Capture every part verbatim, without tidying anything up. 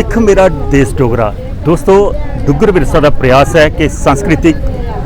सिख मेरा देश डोगरा। दोस्तो, डुग्गर विरसा दा प्रयास ऐ कि सांस्कृतिक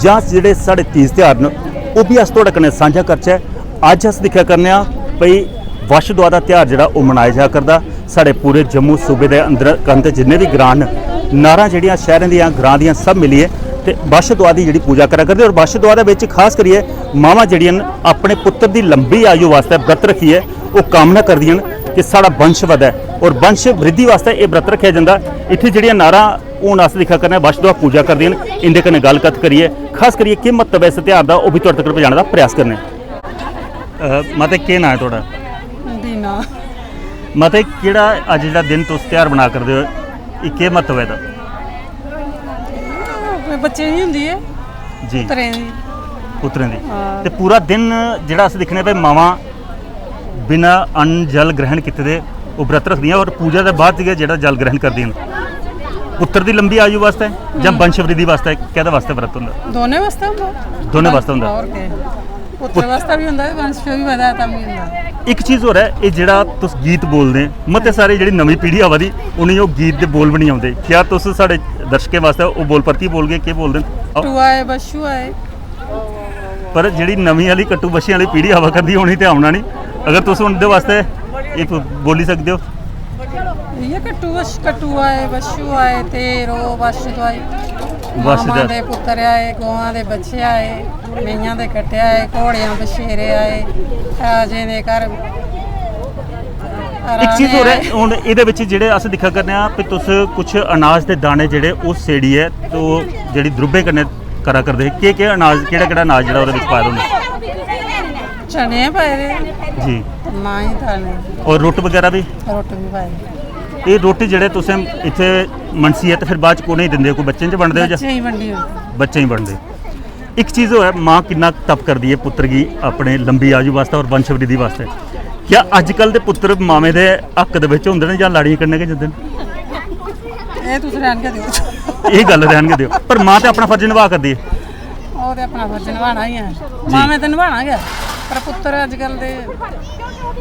जां जेह्ड़े साढ़े तीज त्यहार न, ओह् बी अस थुआढ़े कन्नै सांझा करचै। अज्ज अस दिक्खेआ करने आं भई बच्छ दुआ दा त्यहार जेह्ड़ा ओह् मनाया जा करदा। साढ़े पूरे जम्मू सूबे दे अंदर कंत जिन्ने बी ग्रांऽ न, नारां जेह्ड़ियां शैह्रें दियां ग्रांऽ दियां सब मिलियै ते बच्छ दुआ दी जेह्ड़ी पूजा करा करदे। और बच्छ दुआ दे बिच खास करियै मावां जेह्ड़ियां न, अपने पुत्तर दी लंबी आयु वास्तै व्रत रक्खियै ओह् कामना करदियां न कि साढ़ा वंश बधै। और वंश वृद्धि वास्तै एह् व्रत रक्खेआ जंदा। इत्थै जेह्ड़ियां नारां हून अस दिक्खा करने आं, बच्छ दुआ पूजा करदियां न, इं'दे कन्नै गल्ल कत्थ करियै, खास करियै केह् म्हत्तव ऐ इस त्यहार दा, ओह् बी थुआढ़े तगर पजाने दा प्रयास करने आं। अ, माता, केह् नांऽ ऐ थुआढ़ा? बीना। माता, केह्ड़ा अज्ज जेह्ड़ा दिन तुस त्यहार मना करदे ओ, एह् केह् म्हत्तव ऐ एह्दा? अपने बच्चें दी होंदी ऐ। जी। पुत्तरें दी। पुत्तरें दी। हां। ते पूरा दिन जेह्ड़ा अस दिक्खने भाई मावां बिना अन्न जल ग्रहण कीते दे ओह् व्रत रखदियां और पूजा दे बाद गै जेह्ड़ा जल ग्रहण करदियां न, पुत्तर दी लंबी आयु वास्तै जां हम्म। वंश वृद्धि वास्तै, कैह्दे वास्तै व्रत होंदा? दोनें वास्तै होंदा। दोनें वास्तै होंदा। और केह्? पुत्तर वास्तै बी होंदा ते वंश बी बधै तां बी होंदा। इक चीज होर ऐ, एह् जेह्ड़ा तुस गीत बोलदे, मते सारे जेह्ड़ी नमीं पीढ़ी आवा दी, उ'नेंगी ओह् गीत दे बोल बी निं औंदे। क्या तुस साढ़े दर्शकें वास्तै ओह् बोल परतियै बोलगे, केह् बोलदे न? कट्टू आए, बच्छू आए। पर जेह्ड़ी नमीं आह्ली कट्टू बच्छियां आह्ली पीढ़ी आवा करदी, उ'नेंगी ते औना निं। अगर तुस उं'दे वास्तै इक बोली सकदे ओ। इ'यै कट्टू बछ-, कट्टू आए, बच्छू आए, ते रो बच्छ दुआई। बच्छ मामां दुआई। दे पुत्तर आए, गौआं दे बच्चे आए, मेहियां दे कट्टे आए, घोड़ेआं बछेरे आए, राजें दे घर इक चीज होर ऐ, राने आए। हून एह्दे बिच जेह्ड़े अस दिक्खा करने आं कि तुस कुछ अनाज दे दाने जेह्ड़े ओह् सेड़ियै ते ओह् जेह्ड़ी द्रुब्बे कन्नै करा करदे हे, केह् केह् अनाज, केह्ड़ा केह्ड़ा अनाज जेह्ड़ा ओह्दे बिच पाए दा होंदा? चने पाए दे। जी। ते मांह् दाने। और रुट्ट बगैरा बी? रुट्ट बी पाए दे। एह् रुट्ट जेह्ड़े तुसें इत्थै मनसियै ते फिर बाद च कु'नें गी दिंदे ओ? कोई बच्चें च बंडदे ओ जां? बच्चें गी बंडी ओड़दे। बच्चें गी बंडदे। इक चीज होर ऐ, मां किन्ना तप करदी ऐ पुत्तर गी अपने लंबी आयु वास्तै और वंश वृद्धि वास्तै। क्या अज्जकल दे पुत्तर मामे दे हक दे बिच होंदे न जां लाड़ियें कन्नै गै जंदे न? एह् तुस रैह्न गै देओ। एह् गल्ल रैह्न गै देओ, पर मां ते अपना फर्ज नभा करदी ऐ। ओह् ते अपना फर्ज नभाना ही ऐ। जी। मामे ते नभाना गै, पर पुत्तर अज्जकल दे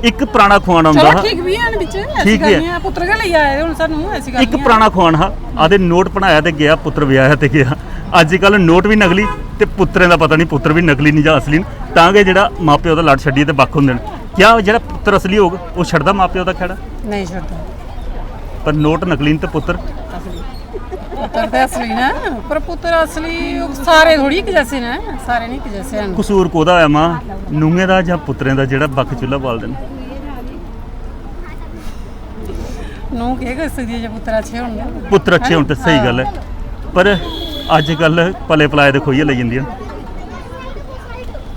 इक पराना खुआन होंदा चलो हा। ठीक बी हैन बिच, ऐसी ठीक गल्ल बी ऐ। निं ऐ। पुत्तर गै लेई आए दे हून सानूं, ऐसी गल्ल इक निं ऐ। पराना खुआन हा, आखदे नोट बनाया ते गेआ, पुत्तर ब्याहेआ ते गेआ। अज्जकल नोट बी नकली ते पुत्तरें दा पता निं पुत्तर बी नकली न जां असली न, तां गै जेह्ड़ा मां प्यो दा लड़ छड्डियै ते बक्ख होंदे न। क्या जेह्ड़ा पुत्तर असली होग, ओह् छड्डदा मां प्यो दा खैड़ा? नेईं छड्डदा। पर नोट नकली न ते पुत्तर? असली। पुत्तर ते असली न, पर पुत्तर असली, ओह् सारे थोड़ी इक जैसे न, सारे निं इक जैसे हैन। कसूर कोह्दा ऐ मां, नूहें दा जां पुत्तरें दा जेह्ड़ा बक्ख चुल्हा बालदे न? नूंह् केह् करी सकदी ऐ जे पुत्तर अच्छे होन ते? पुत्तर अच्छे होन ते स्हेई गल्ल ऐ, पर अज्जकल पले पलाए दे खोइयै लेई जंदियां न।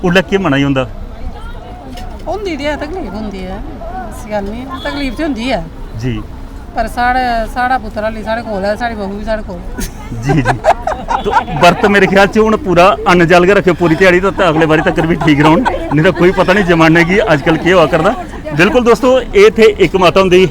उसलै केह् मना च होंदा? होंदी ते ऐ, तकलीफ होंदी ऐ, ऐसी गल्ल निं ऐ, तकलीफ ते होंदी ऐ। जी। पर साढ़े, साढ़ा पुत्तर हाल्ली साढ़े कोल ऐ, साढ़ी बहू बी साढ़े कोल ऐ। जी, जी। तो बर्त मेरे ख्याल च हून पूरा अन्न जल गै रक्खेओ पूरी ध्याड़ी, तो अगले बारी तक बी ठीक रौह्न, नेईं तां कोई पता निं जमाने गी अज्जकल केह् होआ करदा। बिल्कुल दोस्तो, एह् थे इक माता हुंदी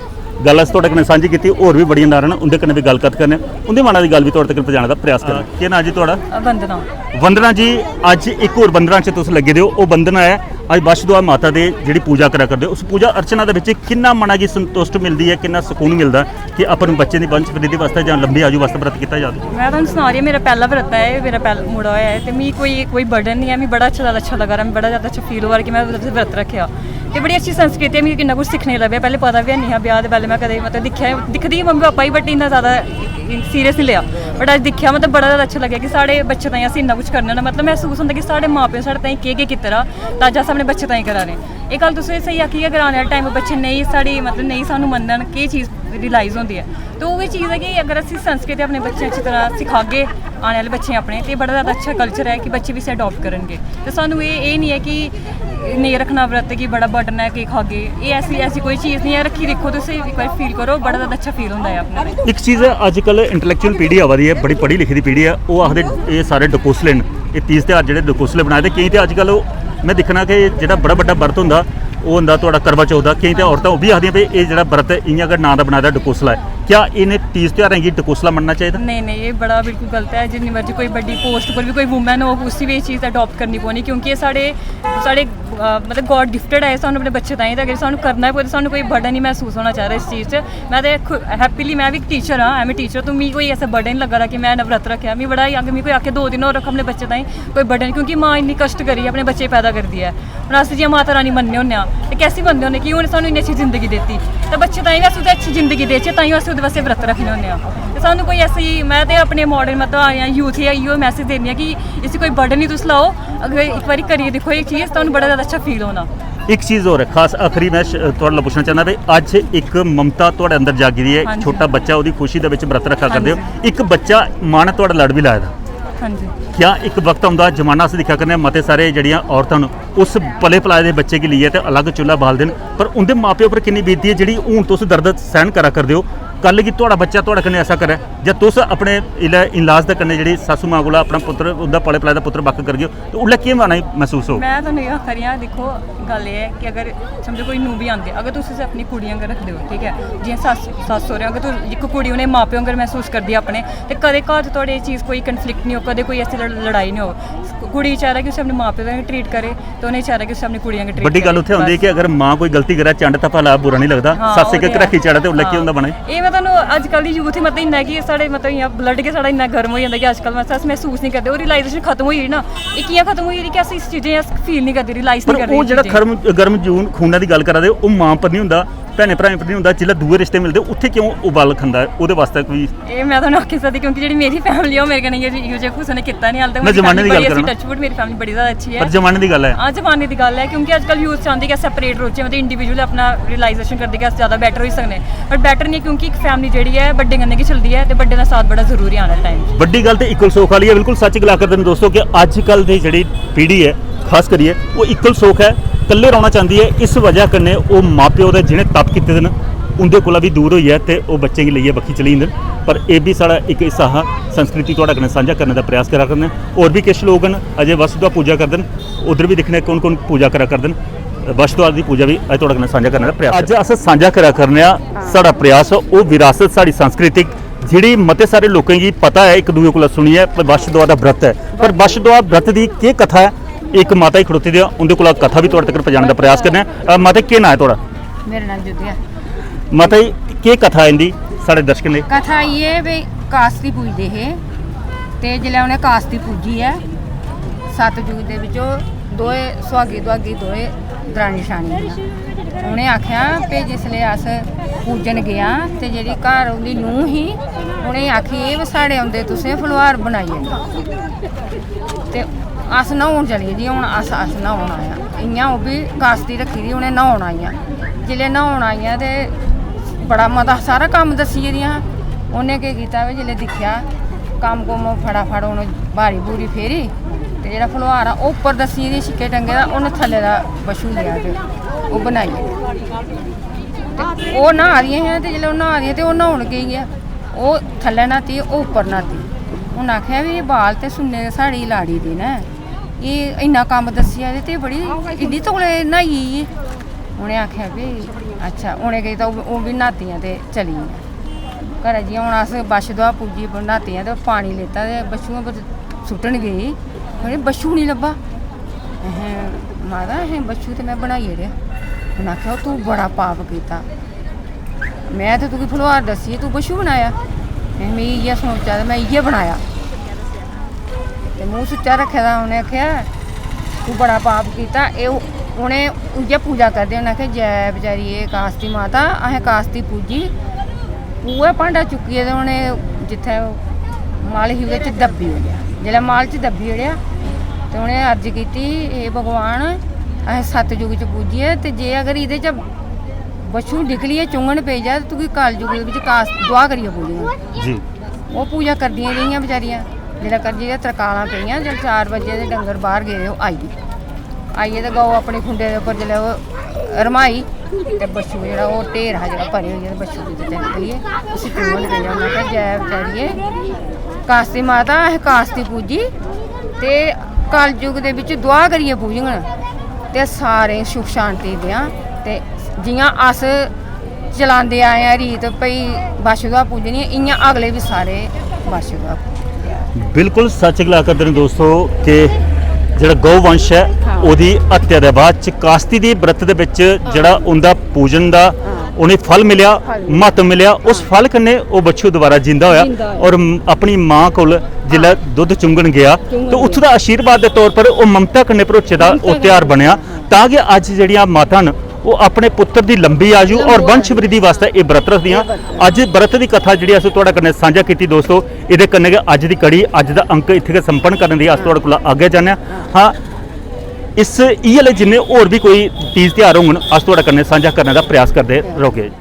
गल्ल अस थुआढ़े कन्नै सांझी कीती। होर बी बड़ियां नारां न, उं'दे कन्नै बी गल्ल कत्थ करने, उं'दे मना दी गल्ल बी थुआढ़े तक पजाने दा प्रयास करने। केह् नांऽ जी थुआढ़ा? वंदना। वंदना जी, अज्ज इक होर वंदना च तुस लग्गे दे ओ, ओह् वंदना ऐ अज्ज बच्छदुआ माता दे जेह्ड़ी पूजा करा करदे ओ, उस पूजा अर्चना दे बिच किन्ना मना गी संतुष्ट मिलदी ऐ, किन्ना सकून मिलदा ऐ कि अपने बच्चें दी वंश वृद्धि वास्तै जां लंबी आयु वास्तै व्रत कीता जा? में तुहानू सना दी आं, मेरा पैह्ला व्रत ऐ एह्, मेरा पैह्ला मुड़ा होआ ऐ, ते मिगी कोई, कोई burden निं ऐ, मिगी बड़ा अच्छा, जैदा अच्छा लग्गा दा, मिगी बड़ा जैदा अच्छा feel होआ दा कि में व्रत, व्रत रक्खेआ। ते बड़ी अच्छी संस्कृति ऐ, मिगी किन्ना कुछ सिक्खने गी लब्भेआ। पैह्लें पता बी हैनी हा ब्याह् दे, पैह्लें में कदें, मतलब, दिक्खेआ, दिखदी ही मम्मी पापा गी, but इन्ना जैदा serious निं लेआ। But अज्ज दिक्खेआ, मतलब, बड़ा जैदा अच्छा लग्गेआ कि साढ़े बच्चें ताईं अस इन्ना कुछ करने होन्ने। मतलब, मसूस होंदा कि साढ़े मां प्यो ने साढ़े ताईं केह्, केह् कीते दा, ते अज्ज अस अपने बच्चें ताईं करा ने। एह् गल्ल तुसें स्हेई आखी कि अगर आने आह्ले time पर बच्चे नेईं साढ़ी, मतलब, नेईं सानूं मन्नन, केह् चीज realise होंदी ऐ। ते उ'ऐ चीज ऐ कि अगर अस इस संस्कृति अपने बच्चें गी अच्छी तरह सखागे, आने आह्ले बच्चें अपने, ते बड़ा जैदा अच्छा culture ऐ कि बच्चे बी इसी adopt करन गे। ते सानूं एह्, एह् निं ऐ कि नेईं रक्खना व्रत, कि बड़ा burden ऐ, केह् खागे। एह् ऐसी, ऐसी कोई चीज निं ऐ, रक्खी दिक्खो तुस, इक बारी feel करो, बड़ा जैदा अच्छा feel होंदा ऐ अपने। इक चीज ऐ, अजकल intellectual पीढ़ी आवा दी ऐ, बड़ी पढ़ी लिखी दी पीढ़ी ऐ, ओह् आखदे एह् सारे डकोसले न, एह् तीज त्यहार जेह्ड़े डकोसले बनाए दे। केईं ते अजकल ओह्, में दिक्खना कि जेह्ड़ा बड़ा बड्डा बर्त होंदा, ओह् होंदा थुआढ़ा करवा चौथ दा। केईं ते औरतां ओह् बी आखदियां भई एह् जेह्ड़ा बर्त ऐ, इ'यां गै नांऽ दा बनाए दा डकोसला ऐ। क्या इ'नें तीज त्यहारें गी टकोसला मन्नना चाहिदा? नेईं नेईं, एह् बड़ा बिल्कुल गलत ऐ। जिन्नी मर्जी कोई बड्डी पोस्ट पर बी कोई वुमन होग, उसी बी एह् चीज़ अडाप्ट करनी पौनी, क्योंकि एह् साढ़े साढ़े अ, मतलब गॉड गिफ्टेड ऐ सानूं अपने बच्चे ताईं। ते अगर सानूं करना पवै ते सानूं कोई बर्डन निं मसूस होना चाहिदा इस चीज़ च। में ते हैप्पीली, में बी इक टीचर आं, आई एम टीचर, तो मिगी कोई ऐसा बर्डन निं लग्गा दा कि में नवरात्र रक्खेआ। मिगी बड़ा ही, अगर मिगी कोई आखे दो दिन होर रक्ख अपने बच्चे ताईं, कोई बर्डन, क्योंकि मां इन्नी कश्ट करियै अपने बच्चे गी पैदा करदी ऐ। हून अस जि'यां माता रानी मन्नने होन्ने आं, ते कैसी मन्नने होन्ने कि उ'नें सानूं इन्नी अच्छी जिंदगी दित्ती, ते बच्चे ताईं बी अस ओह्दे अच्छी जिंदगी देचै, तां ओह् अस ओह्दे वास्तै व्रत रक्खने होन्ने आं। ते सानूं कोई ऐसी, में ते अपने माडर्न, मतलब, यूथ गी इ'यो मैसेज दिन्नी आं कि इसी कोई बर्डन निं तुस लाओ। अगर इक बारी करियै दिक्खो एह् चीज़, तुहानू बड़ा ज़्यादा अच्छा फील होना। इक चीज़ होर खास आखिरी में श- थुआढ़े कोला पुच्छना चाहना भाई, अज्ज इक ममता थुआढ़े अंदर जागी दी ऐ, हां जी। छोटा बच्चा, ओह्दी खुशी दे बिच व्रत रक्खा करदे हो, हां जी। इक बच्चा, मां ने थुआढ़ा लड़ बी लाए दा। हां जी। क्या इक वक्त औंदा, जमाना अस दिक्खा करने आं, मते सारे जेह्ड़ियां औरतां न उस पले पलाए दे बच्चे गी लेइयै ते अलग चुल्हा बालदे न, पर उं'दे मां प्यो पर किन्नी बीतदी ऐ जेह्ड़ी हून तुस दर्द सैह्न करा करदे हो। कल गी थुआढ़ा बच्चा थुआढ़े कन्नै ऐसा करै, जां तुस अपने इलै इन-लाज दे कन्नै जेह्ड़ी सासू मां कोला अपना पुत्तर, उं'दा पले पलाए दा पुत्तर बक्ख करगे ओ, ते उल्लै केह् माना मसूस होग? में तुहानू एह् आखा दी आं, दिक्खो, गल्ल एह् ऐ कि अगर समझो कोई नूंह् बी आंदे, अगर तुस उसी अपनी कुड़ी आंगर रखदे ओ, ठीक ऐ, जि'यां सस्स सस्स सौह्रे, अगर तुस इक कुड़ी उ'नें मां प्यो आंगर मसूस करदी ऐ अपने, ते कदें घर च थुआढ़े एह् चीज़ कोई कन्फ्लिक्ट निं होग, कदें कोई ऐसी लड़- लड़ाई निं होग। कुड़ी गी चाहिदा कि उसी अपने मां प्यो आंगर ट्रीट करे, ते उ'नें चाहिदा कि उसी अपनी कुड़ी आंगर ट्रीट बड्डी गल्ल करे। उत्थै होंदी ऐ कि अगर मां कोई गलती करै, चंड धप्पा ला, बुरा निं लगदा, हां, सस्स ओह् इक ते है। घराखी चाढ़ै ते उल्लै केह् हां। होंदा बने? एह् में तुहानू अजकल दी यूथ ही, मतलब, इन्ना कि साढ़े, मतलब, इ'यां ब्लड गै साढ़ा इन्ना गर्म होई जंदा कि अजकल, मतलब, अस मसूस निं करदे। ओह् रियलाइजेशन खत्म होई गेदी ना, एह् कि'यां खत्म होई गेदी कि अस इस चीज़ें गी अस फील निं करदे, रियलाइज निं पर करदे ओह् इस जेह्ड़ा चीज़ें गी। गर्म गर्म जून खूना दी गल्ल करा दे, ओह् मां पर निं होंदा, भैनें भ्राएं पर निं होंदा, जिसलै दूए रिश्ते मिलदे उत्थै क्यों उबाल खंदा ऐ? ओह्दे वास्तै कोई एह् में तुहानू आक्खी सकदी, क्योंकि जेह्ड़ी मेरी फैमिली ऐ, ओह् मेरे कन्नै इ'यो इ'यो जेहा कुसै ने कीता निं हाल तक। में जमाने दी गल्ल करां। टचवुड, मेरी फैमिली बड़ी ज़्यादा अच्छी ऐ। पर जमाने दी गल्ल ऐ। हां, जमाने दी गल्ल ऐ, क्योंकि अजकल यूथ चांह्दी कि अस सैपरेट रौह्चै, मतलब, इंडिविजुअल अपना रियलाइजेशन करदे कि अस ज़्यादा बैटर होई सकने, पर बैटर निं ऐ, क्योंकि इक फैमिली जेह्ड़ी ऐ बड्डें कन्नै गै चलदी ऐ, ते बड्डें दा साथ बड़ा जरूरी ऐ आने आह्ले टाइम च। बड्डी गल्ल ते इक्वल सोख आह्ली ऐ, बिल्कुल सच्च गल्ला करदे न दोस्तो कि अज्जकल दी जेह्ड़ी पीढ़ी ऐ, खास करियै, ओह् इक्वल सोख ऐ, कल्ले रौह्ना चांह्दी ऐ। इस वजह कन्नै ओह् मां प्यो दे जि'नें तप कीते दे न, उं'दे कोला बी दूर होइयै ते ओह् बच्चें गी लेइयै बक्खी चली जंदे न। पर एह् बी साढ़ा इक हिस्सा हा, संस्कृति थुआढ़े कन्नै सांझा करने दा प्रयास करा करने आं। होर बी किश लोक न अजें वसुधा पूजा करदे न, उद्धर बी दिक्खने आं कौन कौन पूजा करा करदे न। वसुधा दी पूजा बी अज्ज थुआढ़े कन्नै सांझा करने दा प्रयास। अज्ज अस सांझा करा करने आं, साढ़ा प्रयास ओह् विरासत, साढ़ी सांस्कृतिक, जेह्ड़ी मते सारे लोकें गी पता ऐ, इक दूए कोला सुनियै, पर बच्छदुआ दा व्रत ऐ। पर बच्छदुआ व्रत दी केह् कथा ऐ, इक माता ही खड़ोती दी ऐ, उं'दे कोला कथा बी थुआढ़े तगर पजाने दा प्रयास करने आं। अ, माता, केह् नांऽ ऐ थुआढ़ा? मेरा नांऽ विद्या। माता जी, केह् कथा ऐ इं'दी साढ़े दर्शकें लेई? कथा इ'यै ऐ भई कास्ती पूजदे हे, ते जिसलै उ'नें कास्ती पूजी ऐ, सतयुग दे बिच ओह् दोए सुहागी दुहागी, दोए दरानी जठानी हियां। उ'नें आखेआ भई जिसलै अस पूजन गेआं ते जेह्ड़ी घर उं'दी नूंह् ही, उ'नेंगी आखी, "एह् साढ़े औंदे तुसें फलोहार बनाई ओड़ना।" ते अस न्हौन चली गे जी, हून अस, अस न्हौन आए आं। इ'यां ओह् बी कास्ती रक्खी दी, उ'नें न्हौन आइयां। जिसलै न्हौन आइयां ते बड़ा मता सारा कम्म दस्सी गेदियां हां। उ'नें केह् कीता, भई जिसलै दिक्खेआ कम्म कुम्म फटाफट, उ'नें ब्हारी ब्हूरी फेरी ते जेह्ड़ा फलोहार हा, ओह् उप्पर दस्सी गेदी छिक्के टंगे दा, उ'नें थल्ले दा बच्छू लेआ ते ओह् बनाई। ते ओह् न्हा दियां हियां, ते जिसलै ओह् न्हा दियां ते ओह् न्हौन गेई ऐ। ओह् थल्लै न्हाती, ओह् उप्पर न्हाती। उ'नें आखेआ, "बी एह् बाल ते सुन्ने दे साढ़ी लाड़ी दे न, एह् इन्ना कम्म दस्सी आए ते बड़ी इन्नी तौले न्हाई गेई एह्।" उ'नें आखेआ, "बी अच्छा।" उ'नें केह् कीता, ओह् ओह् बी न्हातियां ते चली गेइयां घरै। जि'यां हून अस बच्छदुआ पूजी न्हातियां ते पानी लेता ते बच्छुएं पर सुट्टन गेई, उ'नें बच्छू निं लब्भा। अहें, माता, अहें बच्छू ते में बनाई ओड़ेआ। उ'नें आखेआ, "ओह् तूं बड़ा पाप कीता।" में ते तुगी फलोहार दस्सियै तूं बच्छू बनाया। में, मिगी इ'यै सोचा ते में इ'यै बनाया। ते मूंह् सुच्चा रक्खे दा उ'नें आखेआ, "तूं बड़ा पाप कीता।" एह् उ-, उ'नें उ'ऐ पूजा करदे, उ'नें आखेआ, "जै बचारी एह् कास्ती माता, असें कास्ती पूजी।" उ'ऐ भांडा चुक्कियै ते उ'नें जित्थै मल ही ओह्दे च दब्बी ओड़ेआ। जेल्लै मल च दब्बी ओड़ेआ ते उ'नें अर्ज कीती, "हे भगवान, असें सतयुग च पूजियै ते जे अगर एह्दे च बच्छू निकलियै चुंगन पेई जा ते तुगी कलयुग दे बिच कास दुआ करियै पूजना।" जी। ओह् पूजा करदियां रेहियां बचारियां। जेल्लै करदियां ते तरकालां पेइयां, जेल्लै चार बजे ते डंगर बाह्र गेदे, ओह् आई गे। आइयै ते गौ अपनी खुंडे दे उप्पर जेल्लै ओह् रम्हाई ते बच्छू जेह्ड़ा ओह् ढेर हा जेह्ड़ा परे होई गेआ ते बच्छू गी ते निकलियै उसी चुम्मन पेई गेआ। उ'न्नै आखेआ, "जै बचारिये कास्ती माता, असें कास्ती पूजी ते कलयुग दे बिच दुआ करियै पूजङन ते सारें सुख शांति देआं।" ते जि'यां अस चलांदे आए आं रीत, भई बच्छदुआ पूजनी ऐ, इ'यां अगले बी सारे बच्छदुआ पूजदे आ। बिल्कुल सच गला करदे न दोस्तो कि जेह्ड़ा गौ वंश ऐ, हाँ। ओह्दी हत्या दे बाद च कास्ती दे व्रत दे बिच जेह्ड़ा उं'दा पूजन दा उ'नें फल मिलेआ, फल मिलेआ। म्हत्तव मिलेआ, उस फल कन्नै ओह् बच्छू दोबारा जिंदा होआ जिंदा होआ। और म- अपनी मां कोल जिसलै दुद्ध चुंगन गेआ चुंगन ते गेआ। उत्थूं दा आशीर्वाद दे तौर पर ओह् ममता कन्नै भरोचे दा ममता ओह् कन्नै त्यहार बनेआ, भरोचे दा, तां जे अज्ज जेह्ड़ियां माता न ओह् अपने पुत्तर दी लंबी आयु और लंबी वंश आयु। वृद्धि वास्तै एह् व्रत रखदियां। एह् व्रत अज्ज व्रत दी कथा जेह्ड़ी अस थुआढ़े कन्नै सांझा कीती दोस्तो, एह्दे कन्नै गै अज्ज दी कड़ी, अज्ज दा अंक इत्थै गै संपन्न करने दी अस थुआढ़े कोला आज्ञा चाह्न्ने आं। हाँ, इस इ'यै ले जिन्ने होर बी कोई तीज त्यहार होङन, अस थुआढ़े कन्नै सांझा करने दा प्रयास करदे रौह्गे।